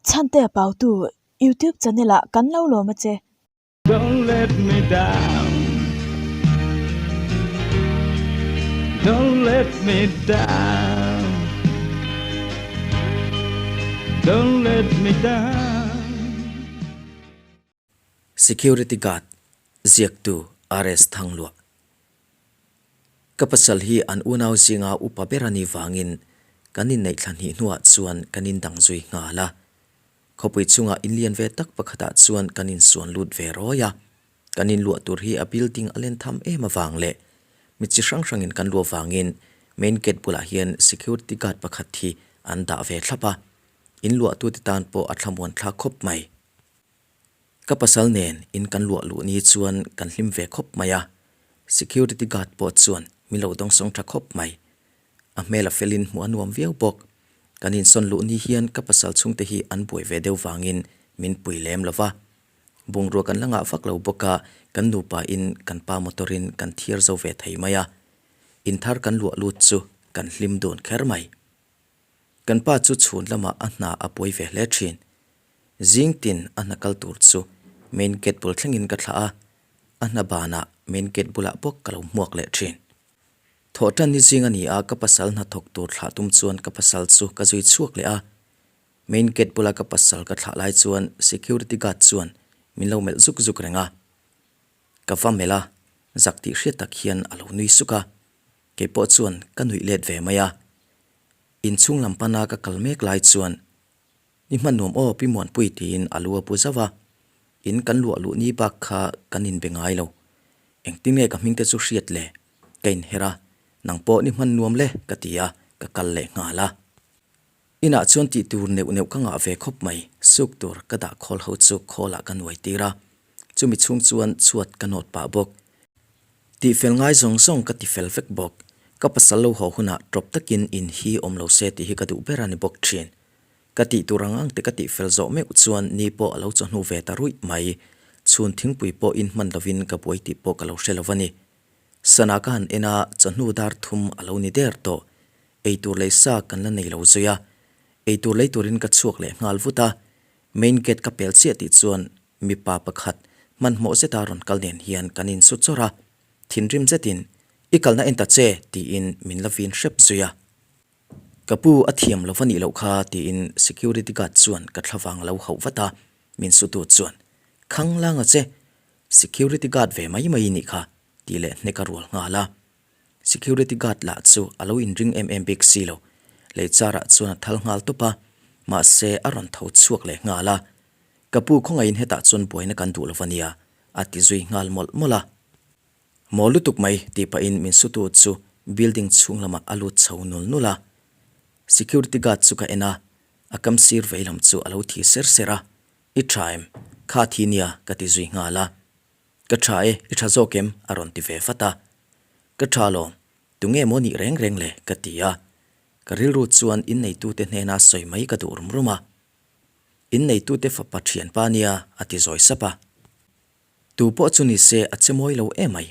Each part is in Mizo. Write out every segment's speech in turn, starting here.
Chhantea Pautu YouTube channel ah kan lo lawm a che. Don't let me down Don't let me down Don't let me down. Security guard, ziaktu RS Thangluah. Ka pasal hi an unau zinga upa ber a nih vangin kan inneih thla hnih hnuah chuan kan indang zui nghal a. Khawpui chungah inlian ve tak pakhatah chuan kan insuan lut ve rawi a. Kan inluah tur hi a building a len tham em avang leh mi chi hrang hrangin kan luah vangin main gate bulah hian security guard pakhat hi an dah ve thlap a. Inluahtute tan pawh a thlamuan thlak khawp mai. Ka pasal nen in kan luah luh ni chuan kan hlim ve khawp mai a, security guard pawh chuan min lo dawngsawng tha khawp mai. A hmel a felin hmuh a nuam viau bawk. Kan insawn luh ni hian ka pasal chhungte hi an buai ve deuh vangin min pui lem lo va. Bungrua kan la ngah vak lo bawk a, kan nupa in kan pa motor in kan thiar zo ve thei mai a. In thar kan luah lut chu kan hlim dun kher mai. Kan pa chu chhun lamah a hna a buai ve hle thin. Zing tin a hna kal tur chu main gate bul thlengin ka thlah a, a hna banah main gate bulah bawk ka lo hmuak leh thin. Thawhtan ni zing a ni a, ka pasal hna thawk tur thlah tum chuan ka pasal chu ka zui chhuak leh a. Main gate bula ka pasal ka thlah lai chuan security guard chuan min lo melh zuk zuk reng a. Ka va melh a, zak tih hriat tak hian a lo nui suk a. Kei pawh chuan ka nuih let ve mai a. Inchhung lam pana ka kal mek lai chuan Ni hman nuam aw Pi Muanpui tiin a lu a pu zauh a. In kan luah luh ni bak kha kan inbe ngai lo. Engtin nge ka hming te chu hriat le? Ka inher a, nang pawh ni hman nuam le ka ti a, ka kal leh nghal a. Inah chuan tih tur neuh neuh ka ngah ve khawp mai, suk tur ka dah khawl ho chu khawlah ka nuai tir a, chumi chhung chuan chhuat ka nawt pah bawk. Tihfel ngai zawng zawng ka tifel vek bawk, ka pasal lo haw hunah tawp takin in hi awm lo se tih hi ka duh ber a ni bawk thin. Ka tih tur ang ang te ka tihfel zawh meuh chuan ni pawh a lo chawhnu ve ta ruih mai, chhun thingpui pawh in hman lovin ka buai tih pawh ka lo hre lo a ni. Sana ka han en a, chawhnu dar thum a lo ni der tawh. Eitur lei sa kan la nei lo zui a, eitur lei turin ka chhuak leh nghal vut a, main gate ka pel chiah tih chuan mipa pakhat hmanhmawh zeta rawn kal nen hian kan insu chawrh a, thinrim zetin, I kalna en ta che tiin min la vin hrep zui a. Ka pu a thiam lo va nih loh kha tiin security guard chuan ka thlavang a lo hauh vat a, min sutu chuan, Khang langa che, security guard ve mai mai i nih kha tih leh hnek a rual nghal a. Security guard lah chu a lo inring em em bik si lo. Lei car ah chuan a thal nghal tawp a, mahse a rawn tho chhuak leh nghal a. Ka pu khawngaihin hetah chuan buaina kan duh lo va nia, a ti zui nghal mawlh mawlh a. Maw lutuk mai tih pahin min sutu chu building chhung lamah a lut chho nul nul a. Security guard chu ka en a, a kam sir vei lam chu a lo thi ser ser a. I tha em? Kha thi nia ka ti zui nghal a. Ka tha e, i tha zawk em? a rawn ti ve vat a. Ka tha lo, tunge maw nih reng reng le? ka ti a. Ka rilru chuan inneitute hnena sawi mai ka duh rum rum a. Inneitute fapa thianpa nia, a ti zawi sap a. Tu pawh chu ni se a che mawi lo emai.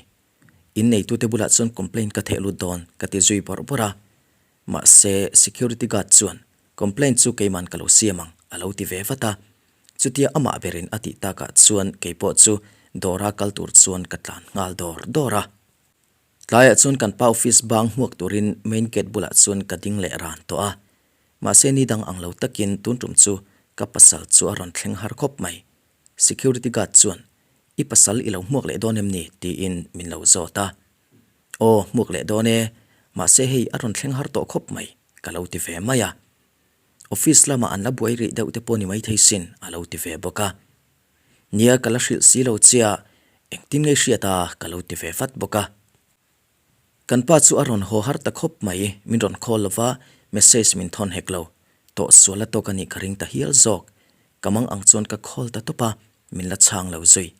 Inneitute bulah chuan complaint ka theh lut dawn, ka ti zui bawrh bawrh a. Mahse, security guard chuan complaint chu keiman ka lo siam ang, a lo ti ve vat a. Chutia amah berin a tih takah chuan keipawh chu dawra kal tur chuan ka tlan nghal dawr dawr a. Tlaiah chuan kan pa office bang hmuak turin main gate bulah chuan ka ding leh ran tawh a. Mahse ni dang ang lo takin tun tum chu ka pasal chu a rawn thleng har khawp mai. Security guard chuan, I pasal i lo hmuak leh dawn em ni? tiin min lo zawt a. Aw, hmuak leh dawn e, mahse hei a rawn thleng har tawh khawp mai, ka lo ti ve mai a. Office lamah an la buai rih deuh te pawh ni maithei sin, a lo ti ve bawk a. Nia, ka la hrilh si lo chia, engtin nge hriat a, ka lo ti ve vat bawk a. Kan pa chu a rawn haw har ta khawp mai, min rawn call lo va, message min thawn hek lo. Tawh sual a tawk a nih ka ring ta hial zawk. Ka mang ang chuan ka call ta tawp a, min la chhang lo zui.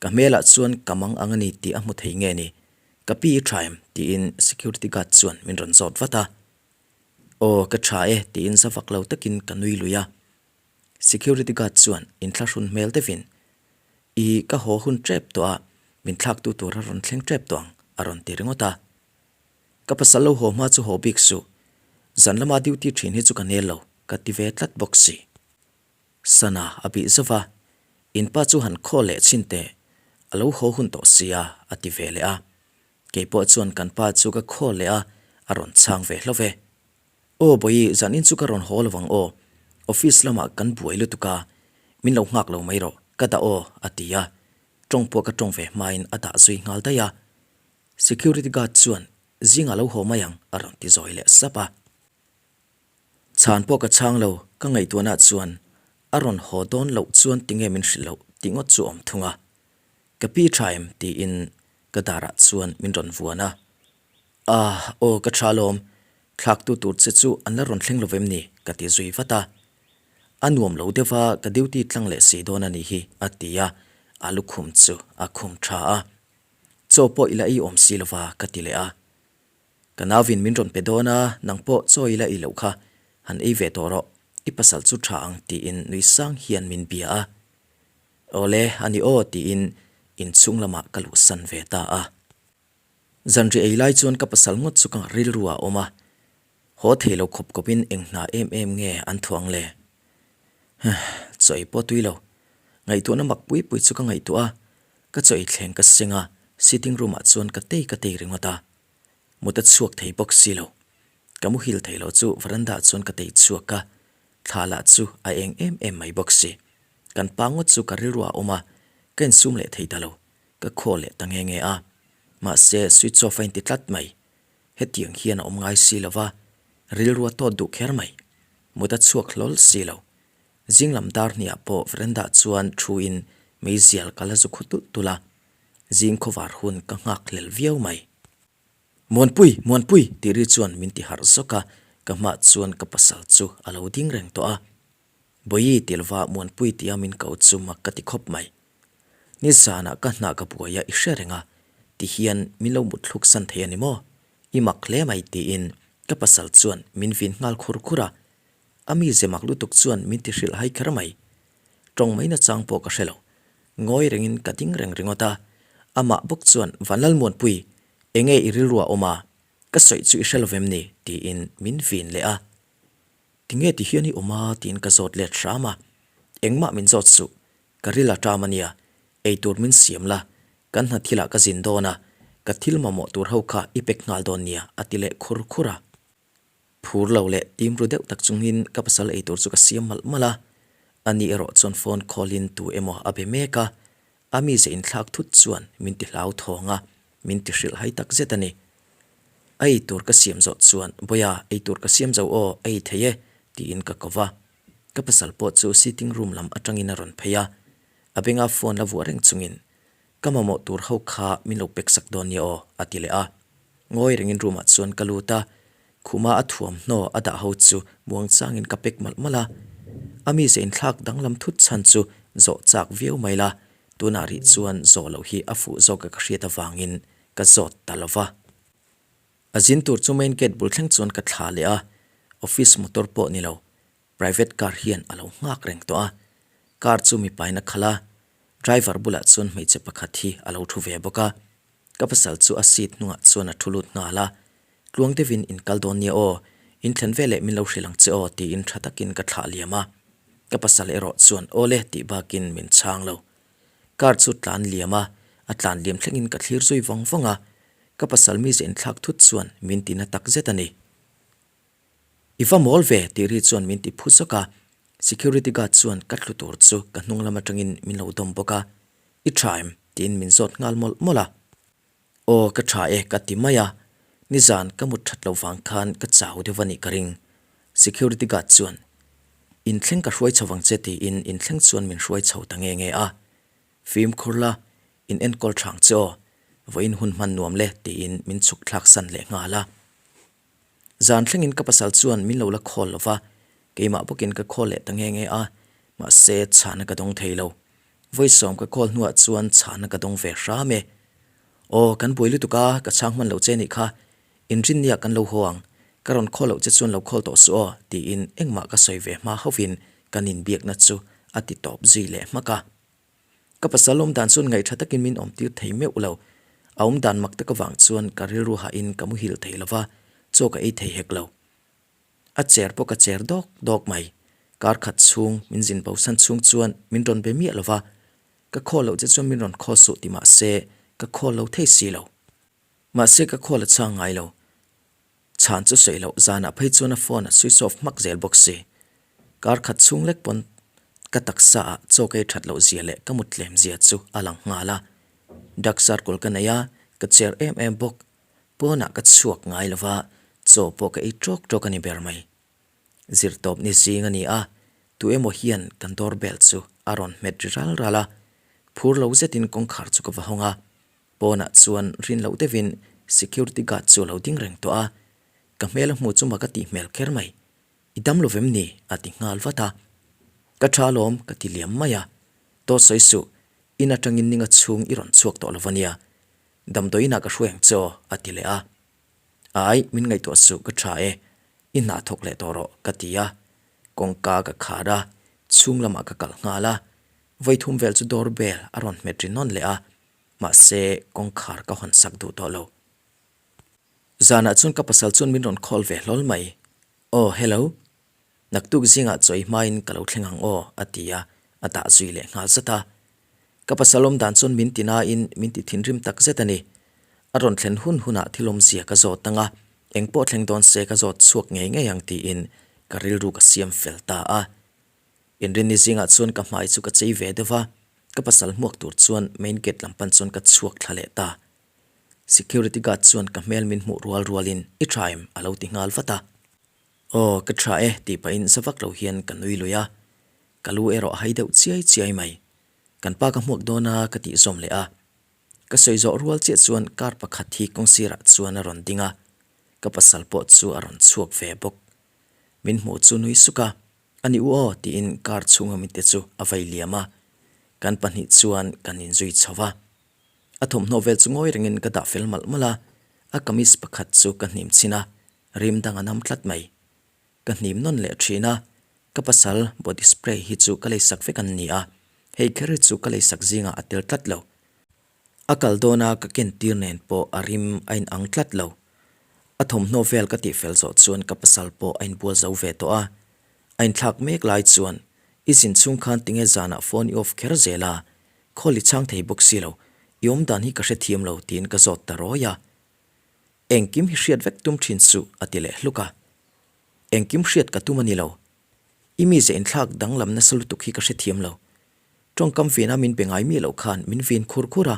Ka hmelah chuan ka mang ang a ni tih a hmu thei nge ni? Ka pi i tha em? tiin security guard chuan min rawn zawt vat a. Aw, ka tha e, tiin za vak lo takin ka nui lui a. Security guard chuan inthlahrun hmel deuhin, I ka haw hun tep tawh a, min thlaktu tur a rawn thleng tep tawh ang, a rawn ti ringawt a. Ka pasal lo haw hma chu haw bik suh, zan lama duty thin hi chu ka nel lo, ka ti ve tlat bawk si. Sana a bih zauh va, In pa chu han khaw leh chhin teh, a lo haw hun tawh sia, a ti ve leh a. Kei pawh chuan kan pa chu ka khaw leh a, a rawn chhang ve hlauh ve. Aw Bawihi, zanin chu ka rawn haw lo ang aw. Office lamah kan buai lutuk a, min lo nghak lo mai rawh, ka dah aw, a ti a. Tawng pawh ka tawng ve hmain a dah zui nghal daih a. Security guard chuan, Zingah lo haw mai ang, a rawn ti zawi leh sap a. Chhan pawh ka chhang lo, ka ngaihtuahna chuan a rawn haw dawn loh chuan tinge min hrilh loh tih ngawt chu awm thung a. Ka pi tha em? tiin ka darah chuan min rawn vuan a. Ah, aw ka tha alawm, thlaktu tur che chu an la rawn thleng lo vem ni? ka ti zui vat a. A nuam lo deuh a, ka duty tlang leh si dawn a nih hi, a ti a, a lukhum chu a khum tha a. Chaw pawh i la ei awm si lova, ka ti leh a. Ka nauvin min rawn pe dawn a, nang pawh chaw i la ei loh kha, han ei ve tawh rawh, i pasal chu tha ang tiin nui sang hian min bia a. Awle, a ni aw tiin inchhung lamah ka luhsan ve ta a. Zanri ei lai chuan ka pasal ngawt chu ka rilru ah awm a, haw thei lo khawp khawpin eng hna em em nge an thuang le? Huh, chaw ei pawh tui lo. Ngaihtuahna mak pui pui chu ka ngaihtuah a, ka chaw ei thleng ka seng a, sitting room ah chuan ka tei ka tei ringawt a. Mut a chhuak thei bawk si lo. Ka muhil thei lo chu veranda ah chuan ka tei chhuak a, thla lah chu a eng em em mai bawk si. Kan pa ngawt chu ka rilru ah a awm a, ka insum leh thei ta lo. Ka khaw leh ta nge nge a, mahse switch off a inti tlat mai. Hetiang hian a awm ngai si lo va, rilru a tawt duh kher mai. Mut a chhuak hlawl si lo. Zing lam dar hniah pawh veranda chuan thu in meizial ka la zu khu tulh tulh a, zing khawvar hun ka nghak hlel viau mai. Muanpui! Muanpui! tih ri chuan min ti harh zawk a, ka hmah chuan ka pasal chu a lo ding reng tawh a. Bawihi ti lova Muanpui tia min ko chu mak ka ti khawp mai. Nizanah ka hnah ka buai a i hre reng a, ti hian min lo mut thluk san thei a ni maw? I mak hle mai tiin ka pasal chuan min vin nghal khur khur a. A mize mak lutuk chuan min ti hrilh hai kher mai. Tawng mai nachang pawh ka hre lo. Ngawi rengin ka ding reng ringawt a. Amah bawk chuan Vanlalmuanpui, enge i rilru a awm a? Ka sawi chu i hre lo vem ni? tiin min vin leh a. Tinge ti hian i awm a? tiin ka zawt let hram a. Engmah min zawt suh, ka ril a ṭam a nia, eitur min siam la, kan hna thilah ka zin dawn a, ka thil mamawh tur ho kha i pek nghal dawn nia a ti leh khur khur a. Phur lo leh tim ru deuh tak chungin ka pasal eitur chu ka siam malh malh a, ani erawh chuan phone call in tu emaw a be mek a, A mize inthlak thut chuan min ti hlau thawng a, min ti hrilh hai tak zet a ni. A ei tur ka siam zawh chuan, Bawia, ei tur ka siam zo aw, a ei thei e, tiin ka ko va. Ka pasal pawh chu sitting room lam atangin a rawn phei a, a benga phone la vuah reng chungin, Ka mamawh tur ho kha min lo pek sak dawn nia aw, a ti leh a. Ngawi rengin room ah chuan ka lut a, khuma a thuamhnaw a dah ho chu muangchangin ka pek malh malh a. A mize inthlak danglam thut chhan chu zawh chak viau mai la, tunah rih chuan zawh loh hi a fuh zawk a ka hriat avangin ka zawt ta lo va. A zin tur chu main gate bul thleng chuan ka thla leh a, office motor pawh ni lo, Private car hian a lo nghak reng tawh a, car chu mipain a khalh a, driver bulah chuan hmeichhe pakhat hi a lo thu ve bawk a, ka pasal chu a seat hnungah chuan a thu lut nghal a, tluang deuhin in kal dawn nia aw, in thlen veleh min lo hrilh ang che aw tiin tha takin ka thlah liam a, ka pasal erawh chuan aw le tih bakin min chhang lo. Car chu tlan liam a, a tlan liam thlengin ka thlir zui vawng vawng a, ka pasal mize inthlak thut chuan min ti na takzet a ni. I va mawl ve tih ri chuan min ti phu zawk a, security guard chuan ka thlu tur chu ka hnung lam atangin min lo dawm bawk a, I tha em? tiin min zawt nghal mawlh mawlh a. Aw ka tha e ka ti mai a, nizan ka mut that loh vang khan ka chau deuh a nih ka ring. Security guard chuan Inthleng ka hruai chho vang che tiin inthleng chuan min hruai chho ta nge nge a, Fimkhur la, in enkawl thang che aw, vawiin hun hman nuam le tiin min chhuk thlak san leh nghal a. Zan thlengin ka pasal chuan min lo la khawl lo va, keimah bawkin ka khawl leh ta nge nge a, mahse chhahna ka dawng thei lo. Vawi sawm ka khawl hnuah chuan chhahna ka dawng ve hram e. Aw, kan buai lutuk a, ka chhang hman lo che nih kha, inrinniah kan lo haw ang, ka rawn khawl loh che chuan lo khawl tawh suh aw, tiin engmah ka sawi ve hma hovin kan inbiakna chu a ti tawp zui leh hmak a. Ka pasal awm dan chuan ngaihṭha takin min awmtir thei meuh lo. A awm dan mak tak avang chuan ka rilru hahin ka muhil thei lo va, chaw ka ei thei hek lo. A cher pawh ka cher dawk dawk mai. Kar khat chhung min zin bosan chhung chuan min rawn be miah lo va, ka call loh che chuan min rawn call suh ti mah se ka call lo thei si lo. Mahse ka call a chhang ngai lo. Chhan chu sawi loh zanah phei chuan a phone a switch off hmak zel bawk si. Kar khat chhung lek pawn ka taksa ah chaw ka ei that loh zia leh ka mut tlem zia chu a lang nghal a. Dark circle ka nei a, ka cher em em bawk. Pawnah ka chhuak ngai lo va, chaw pawh ka ei tawk tawk a ni ber mai. Zirtawp ni zing a ni a, tu emaw hian kan doorbell chu a rawn hmet ri ral ral a. Phur lo zetin kawngkhar chu ka va hawng a, pawnah chuan rin loh deuhin security guard chu a lo ding reng tawh a. Ka hmel a hmu chu mak a tih hmel kher mai. I dam lo vem ni? a ti nghal vat a. Ka tha alawm ka ti liam mai a. Tawt sawi suh, in atangin ninga chhung i rawn chhuak tawh lo va nia. Damdawiinah ka hruai ang che aw a ti leh a. Ai, min ngaihtuah suh ka tha e, i hna thawk leh tawh rawh ka ti a. Kawngka ka khar a, chhung lamah ka kal nghal a. Vawithum vel chu door bell a rawn hmet ri nawn leh a, mahse kawngkhar ka hawn sak duh tawh lo. Zanah chuan ka pasal chuan min rawn call ve hlawl mai. Aw, hello. Naktuk zingah chawi hmain ka lo thleng ang aw, a ti a, a dah zui leh nghal zat a. Ka pasal awm dan chuan min ti nain min ti thinrim tak zet a ni. A rawn thlen hun hunah thil awmzia ka zawt ang a, eng pawh thleng dawn se ka zawt chhuak ngei ngei ang tiin ka rilru ka siam fel ta a. Inrinni zingah chuan ka hmai chu ka chei ve deuh va, ka pasal hmuak tur chuan main gate lam pan chuan ka chhuak thla leh ta. Security guard chuan ka hmel min hmuh rual rualin i tha em? a lo ti nghal vat a. Aw, ka tha e tih pahin za vak lo hian ka nui lui a. Ka lu erawh a hai deuh chiai chiai mai. Kan pa ka hmuak dawn a ka tih zawm leh a. Ka sawi zawh rual chiah chuan car pakhat hi kawngsirah chuan a rawn ding a. Ka pasal pawh chu a rawn chhuak ve bawk. Min hmuh chu nui suk a, A ni u aw tiin car chhunga mite chu a vei liam a. Kan pahnih chuan kan inzui chho va. A thawmhnaw vel chu ngawi rengin ka dah fel malh malh a, a kamis pakhat chu ka hnim chhin a, rim dang a nam tlat mai. Ka hnim nawn leh thin a, ka pasal body spray hi chu ka leisak vek an ni a, hei kher hi chu ka leisak zingah a tel tlat lo. A kal dawna ka ken tir nen pawh a rim a inang tlat lo. A thawmhnaw vel ka tihfel zawh chuan ka pasal pawh a inbual zo ve tawh a, a inthlak mek lai chuan i zin chhung khan tinge zanah phone i off kher zel a, Call i chhang thei bawk si lo, i awm dan hi ka hrethiam lo tiin ka zawt ta rawi a. Engkim hi hriat vek tum thin suh a ti leh hluk a. Engkim hriat ka tum a ni lo. I mize inthlak danglam nasa lutuk hi ka hrethiam lo. Tawngkam vina min be ngai miah loh khan min vin khur khur a.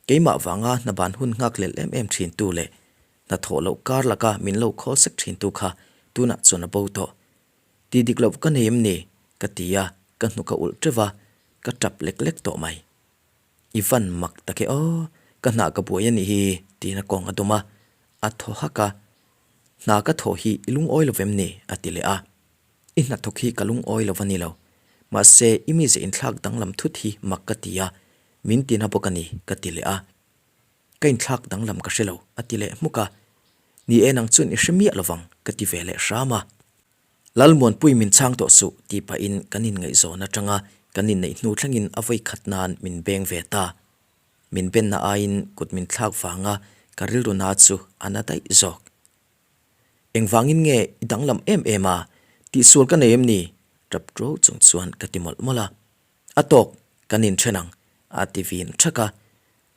Keimah vanga hna ban hun nghak lel em em thin tu leh hna thawh loh kar laka min lo call sek thin tu kha tunah chuan a bo tawh. Ti dik loh ka nei em ni? Ka ti a, ka hnuk a ulh teuh va, ka tap lek lek tawh mai. I van mak tak e aw, ka hna ka buai a nih hi tiin a kawng a dawm a, a thaw hak a. Hna ka thawh hi i lungawi lo vem ni? a ti leh a. I hnathawk hi ka lungawi lo va ni lo. Mahse, i mize inthlak danglam thut hi mak ka ti a, min tina bawk a ni ka ti leh a. Ka inthlak danglam ka hre lo a ti leh hmuk a. Ni e nang chuan i hre miah lovang ka ti ve leh hram a. Lalmuanpui min chhang tawh suh tih pahin kan inngaihzawn atanga kan inneih hnu thlengin a vawi khat nan min beng ve ta. Min benna aiin kut min thlak vanga ka rilru na chu a na daih zawk. Engvangin nge i danglam em em a, tihsual ka nei em ni? Tap ṭuau chung chuan ka ti mawlh mawlh a. A tawk, kan inthen ang a ti vin ṭhak a,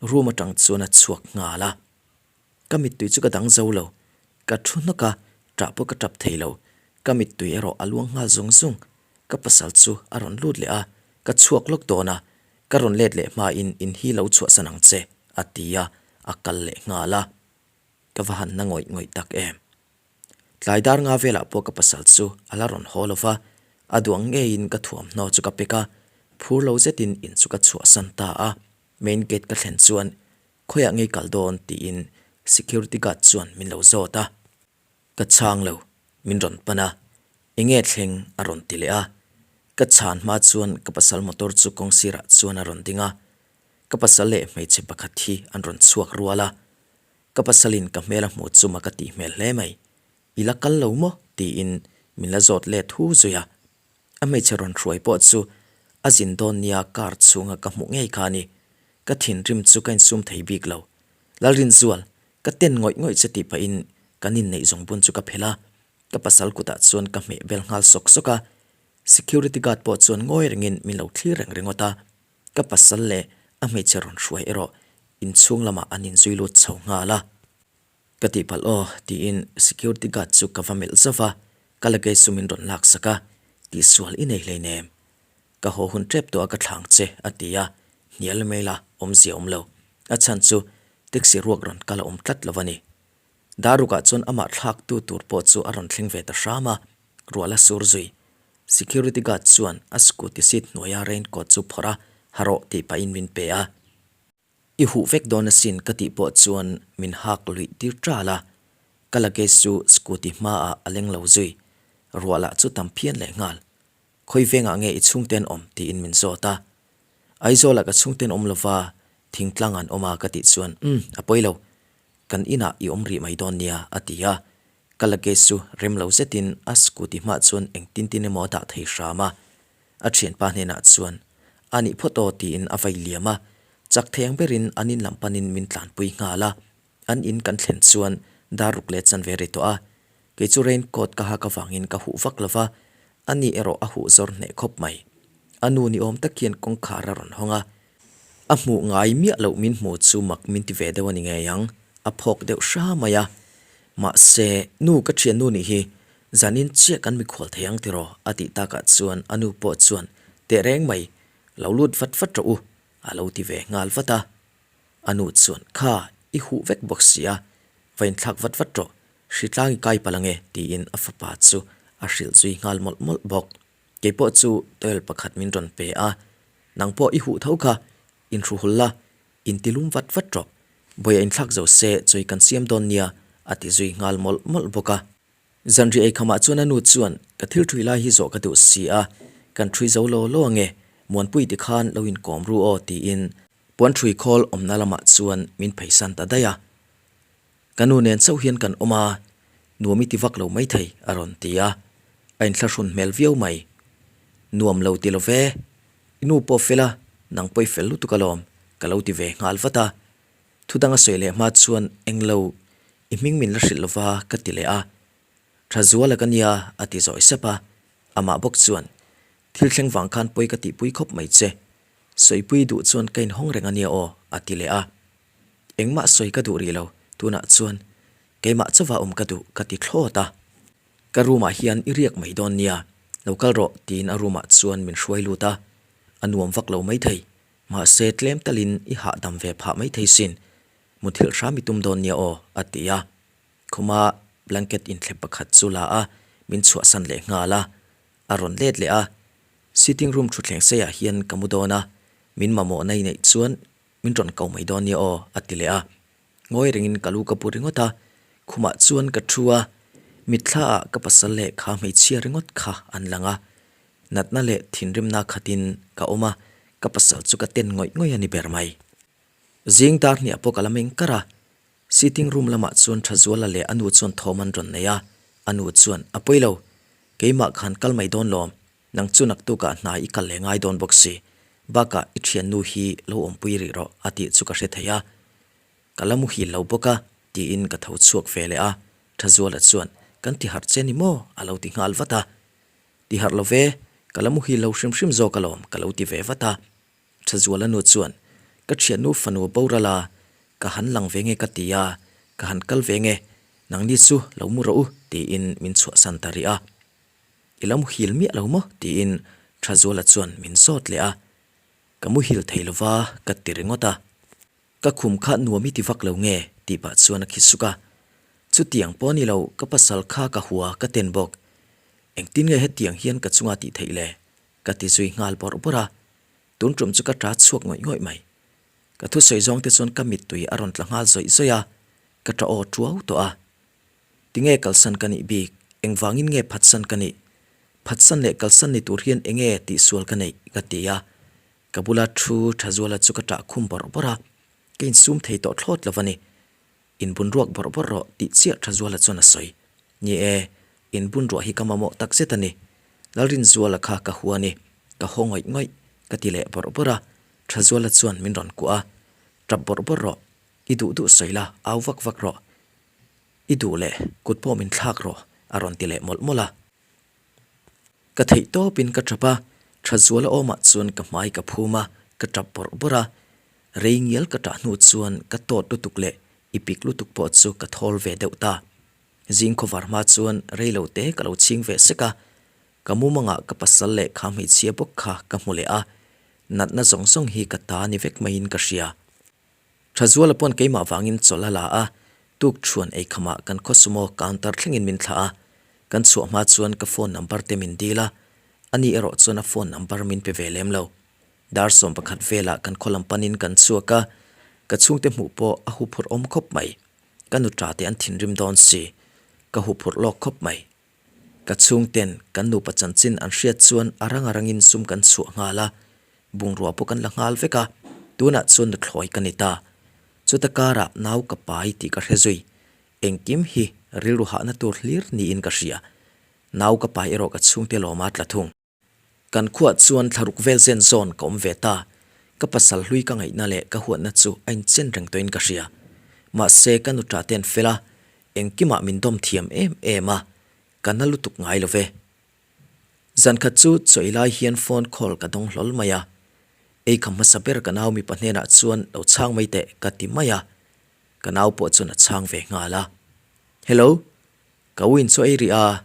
room atang chuan a chhuak nghal a. Ka mittui chu ka dang zo lo. Ka thu hnawk a, ṭah pawh ka ṭap thei lo. Ka mittui erawh a luang nghal zung zung. Ka pasal chu a rawn lut leh a, ka chhuak lawk dawn a, ka rawn let leh hmain in hi lo chhuahsan ang che, a ti a, a kal leh nghal a. Ka va han na ngawih ngawih tak em. Tlai dar nga velah pawh ka pasal chu a la rawn haw lo va, a duang ngeiin ka thuamhnaw chu ka pek a, phur lo zetin in chu ka chhuahsan ta a. Main gate ka thlen chuan Khawiah ngei kal dawn? tiin security guard chuan min lo zawt a. Ka chhang lo, min rawn pan a. Enge thleng? a rawn ti leh a. Ka chhan hma chuan ka pasal motor chu kawng sirah chuan a rawn ding a. Ka pasal leh hmeichhe pakhat hi an rawn chhuak rual a. Ka pasalin ka hmel a hmuh chu ma ka tih hmel hle mai. I la kal lo maw? tiin min la zawt let hu zui a. A hmeichhe rawn hruai pawh chu a zin dawn nia car chhunga ka hmuh ngei kha a ni. Ka thinrim chu ka insum thei bik lo. Lalrinzual, ka ten ngawih ngawih che tih pahin kan inneih zawng bun chu ka phelh a, ka pasal kutah chuan ka hmeh bel nghal sawk sawk a. Security guard pawh chuan ngawi rengin min lo thlir reng ringawt a, ka pasal leh a hmeichhe rawn hruai erawh inchhung lamah an inzui lut chho nghal a. Ka tihpalh aw, tiin security guard chu ka va melh zauh a, ka luggage chu min rawn laksak a, tihsual i nei hleinem. Ka haw hun tep tawh a ka thlang che, a ti a, hnial mai la, awmzia awm lo. A chhan chu taxi ruak rawn kal a awm tlat lo a ni. Darukah chuan amah thlaktu tur pawh chu a rawn thleng ve ta hram a, ruah la sur zui. Security guard chuan a scooty seat hnuaia raincoat chu phawrh a, ha rawh tih pahin min pe a. I huh vek dawn asin ka tih pawh chuan min hak luih tir ṭal a, ka luggage chu scooty hmaah a leng lo zui. Ruah lah chu tam phian leh nghal. Khawi vengah nge i chhungte an awm tiin min zawt a. Aizawlah ka chhungte an awm lova, thingtlang an awm a ka tih chuan umm a pawi lo, kan inah i awm rih mai dawn nia a ti a. Ka luggage chu rem lo zetin a scooty hmah chuan engtin tin emaw a dah thei hram a. A thianpa hnenah chuan a nih phawt aw tiin a vai liam a, chak thei ang berin an in lam panin min tlanpui nghal a. An in kan thlen chuan dar ruk leh chanve ri tawh a, kei chu rain coat ka hak avangin ka huh vak lo va, a ni erawh a huh zawr hneh khawp mai. A nu ni awm tak hian kawngkhar a rawn hawng a, a hmuh ngai miah loh min hmu chu mak min ti ve deuh a ni ngei ang, a phawk deuh hra mai a. Mahse, nu ka thian nu nih hi zanin chiah kan mikhual thei ang tiraw? a tih takah chuan a nu pawh chuan tehreng mai, lo lut vat vat rawh u, a lo ti ve nghal vat a. A nu chuan, Kha, i huh vek bawk si a, va inthlak vat vat rawh, hritlang i kai palh ange, tiin a fapa chu a hrilh zui nghal mawlh mawlh bawk. Kei pawh chu towel pakhat min rawn pe a, Nang pawh i huh tho kha, inhruhul la, intilum vat vat rawh, Bawia inthlak zo se chawi kan siam dawn nia, a ti zui nghal mawlh mawlh bawk a. Zanri eikhamah chuan a nu chuan, Ka thil ṭhui lai hi zawh ka duh si a, kan ṭhui zo law law ange, Muanpui ti khan lo inkawm ru aw, tiin puan ṭhui khawl awmna lamah chuan min pheisan ta daih a. Ka nu nen chauh hian kan awm a, nuam i ti vak lo maithei, a rawn ti a, a inthlahrun hmel viau mai. Nuam lo ti lo ve, i nu pawh fel a, nang pawh i fel lutuk alawm, ka lo ti ve nghal vat a. Thudang a sawi leh hma chuan englo I hming min la hrilh lova ka ti leh a, Tha zuala ka nia a ti zawi sep a, amah bawk chuan, Thil thleng vang khan pawi ka tihpui khawp mai che, sawipui duh chuan ka inhawng reng a nia aw a ti leh a. Engmah sawi ka duh rih lo, tunah chuan keimah chauva awm ka duh ka ti thlawt a. Ka room ah hian i riak mai dawn nia, lo kal rawh tiin a room ah chuan min hruai lut a, a nuam vak lo maithei, mahse tlem talin i hahdam ve phah maithei sin, Muthilh hram i tum dawn nia aw, a ti a. Khuma blanket inthlep pakhat chu la a, min chhuahsan leh nghal a. A rawn let leh a, Sitting room thutthleng seiah hian ka mu dawn a, min mamawhna i neih chuan min rawn ko mai dawn nia aw, a ti leh a. Ngawi rengin ka lu ka pu ringawt a, khumah chuan ka thu a, mitthlaah ka pasal leh kha hmeichhia ringawt kha an lang a. Natna leh thinrimna khatin ka awm a, ka pasal chu ka ten ngawih ngawih a ni ber mai. Zing dar hniah pawh ka la meng kar a, sitting room lamah chuan Thazuala leh a nu chuan thawm an rawn nei a, a nu chuan, A pawi lo, keimah khan kal mai dawn lawm, nang chu naktukah hna i kal leh ngai dawn bawk si, bakah i thiannu hi lo awmpui rih rawh a tih chu ka hre thei a, ka la muhil lo bawk a, tiin ka tho chhuak ve leh a, Thazuala chuan, Kan ti harh che ni maw? a lo ti nghal vat a, Ti harh lo ve, ka la muhil lo hrim hrim zawk alawm ka lo ti ve vat a. Thazuala nu chuan, Ka thiannu fanu boral a, ka han lang ve nge ka ti a, ka han kal ve nge, nangni chu lo mu rawh u, tiin min chhuahsan ta rih a. I lo muhil miah lo maw? tiin Thazuala chuan min zawt leh a. Ka muhil thei lova ka ti ringawt a. Ka khum kha nuam i ti vak lo nge? tih pah chuan a khi suk a. Chutiang pawh ni lo, ka pasal kha ka hua ka ten bawk. Engtin nge hetiang hian ka chunga tih theih le? Ka ti zui nghal bawrh bawrh a. Tun tum chu ka ta chhuak ngawih ngawih mai. Ka thusawi zawng te chuan ka mittui a rawn tla nghal zawih zawih a, ka ta aw tuau tawh a. Tinge kalsan ka nih bik? Engvangin nge phatsan ka nih? Phatsan leh kalsan ni tur hian enge tihsual ka neih? ka ti a. Ka bula thu Thazuala chu ka tah khum bawrh bawrh a, ka insum thei tawh thlawt lo a ni. Inbun ruak bawrh bawrh rawh tih chiah Thazuala chuan a sawi. Ni e, inbun ruah hi ka mamawh tak zet a ni. Lalrinzuala kha ka hua ni, ka haw ngawih ngawih, ka ti leh bawrh bawrh a. Thazuala chuan min rawn kuah a, Tap bawrh bawrh rawh, i duh duh sawi la, au vak vak rawh. I duh leh kut pawh min thlak rawh, a rawn ti leh mawlh mawlh a. Ka theih tawpin ka tap a, Thazuala awmah chuan ka hmai ka phum a, ka tap bawrh bawrh a. Rei ngial ka tah hnu chuan ka tawt lutuk leh i pik lutuk pawh chu ka thawl ve deuh ta. Zing khawvar hma chuan rei lo te ka lo chhing ve sek a, ka mumangah ka pasal leh kha hmeichhia bawk kha ka hmu leh a, natna zawng zawng hi ka ta ni vek maiin ka hria. Thazuala pawn keimah vangin chawlh a la a, tuk thuan eikhamah kan khaw sumo counter thlengin min thlah a, kan chhuah hma chuan ka phone number te min dil a, ani erawh chuan a phone number min pe ve lem lo. Dar 11 velah kan khaw lam panin kan chhuak a, ka chhungte hmuh pawh a huphurh awm khawp mai. Ka nuṭa te an thinrim dawn si, ka huphurh lawk khawp mai. Ka chhungten kan nupa chanchin an hriat chuan a rang a rangin sum kan chhuah nghal a, bungrua pawh kan la nghal vek a, tunah chuan nuthlawi ka ni ta. Chuta karah nau ka pai tih ka hre zui, engkim hi rilru hahna tur hlir niin ka hria. Nau ka pai erawh ka chhungte lawma tla thung. Kan khuah chuan thlaruk vel zen zawn ka awm ve ta. Ka pasal hlui ka ngaihna leh ka huatna chu a inchen reng tawhin ka hria. Mahse ka nu ṭah te an fel a, engkimah min dawm thiam em em a, ka na lutuk ngai lo ve. Zankhat chu chawi lai hian phone call ka dawng hlawl mai a. Ei kham hmasa ber ka nau mipa hnenah chuan lo chhang mai teh ka ti mai a. Ka nau pawh chuan a chhang ve nghal a. Hello, Ka win chu ei rih a,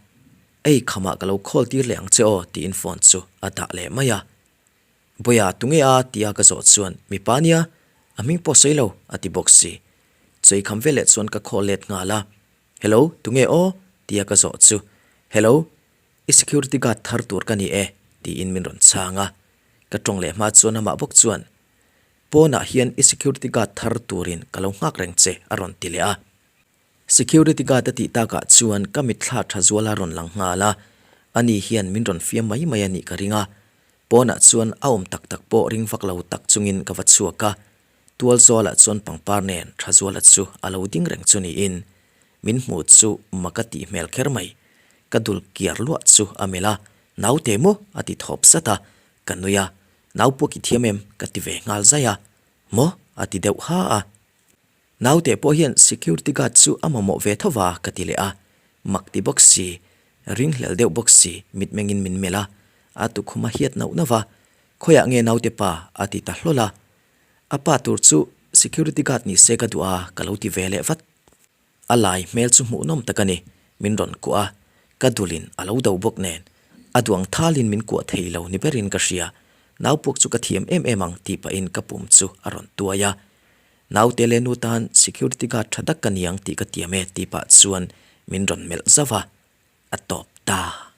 ei khamah ka lo call tir leh ang che aw tiin phone chu a dah leh mai a. Bawiha tunge a tia ka zawh chuan mipa nia, a hming pawh sawi lo a ti bawk si. Chawi kham veleh chuan ka call let nghal a, Hello, tunge aw tia ka zawh chu Hello, i security guard thar tur ka ni e tiin min rawn chhang a. Ka tawng leh hma chuan amah bawk chuan Pawnah hian i security guard thar turin ka lo nghak reng che a rawn ti leh a. Security guard a tih takah chuan ka mitthla tha zual a rawn lang nghal a, ani hian min rawn fiam mai mai a nih ka ring a. Pawnah chuan a awm tak tak pawh ring vak lo tak chungin ka va chhuak a, tual zualah chuan pangpar nen tha zuala chu a lo ding reng chu niin min hmu chu mak a tih hmel kher mai. Ka dul kiar luah chu a melh a, Naute maw? a ti thawp sat a, ka nui a, Nau pawh ki thiam em? ka ti ve nghal zai a, Maw? a ti deuh ha a. Naute pawh hian security guard chu a mamawh ve tho va ka ti leh a, mak ti bawk si, ringhlel deuh bawk si mitmengin min melh a, a tukhum a hiat nauh nauh va, Khawiah nge naute pa? a ti ta hlawl a, a pa tur chu security guard ni se ka duh a ka lo ti ve leh vat. A lai hmel chu hmuhnawm tak a ni, min rawn kuah a, ka dulin a lo do bawk nen, a duang thalin min kuah thei lo ni berin ka hria, naupuak chu ka thiam em em ang tih pahin ka pum chu a rawn tuai a, Naute leh nu tan security guard tha tak ka ni ang tih ka tiam e tih pah chuan min rawn melh zauh a, a tawp ta.